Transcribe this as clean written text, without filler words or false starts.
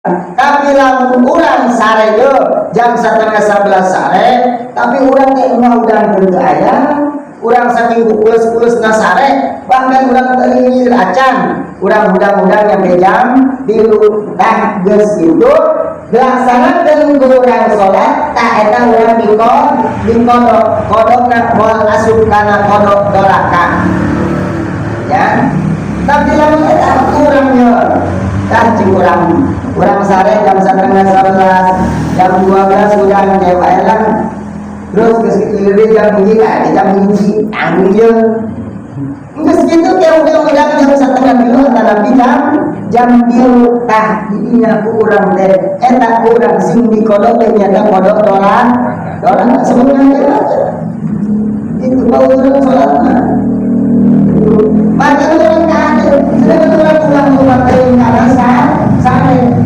Tapi lamun urang sare ye jam 10.30 sare, tapi urang teh ngahudang teu aya, urang saking pules-pules sare, bahkan urang teu ngilir acan, urang hudang-hudang nyampe jam 3. Tah, geus kitu dilaksanakeun ku urang salat, tah eta urang diqodo. Qodona moal asup kana qodo doraka ya. Tapi lamun eta urang ye, tah, cik urang, urang sare jam 10.30, jam 12 hudang teh wae lah, terus geus kitu jam 1 ka di jam 1 tanggung ye. Geus kitu teh hudang-hudang jam 2.30 atanapi jam 3, tah, didinya ku urang teh eta urang sing diqodo teh nyata qodo doraka. Sebenarnya itu mau urang salat mah. Maka urang kade, sedangkan urang ulang lupa teuing kana sare.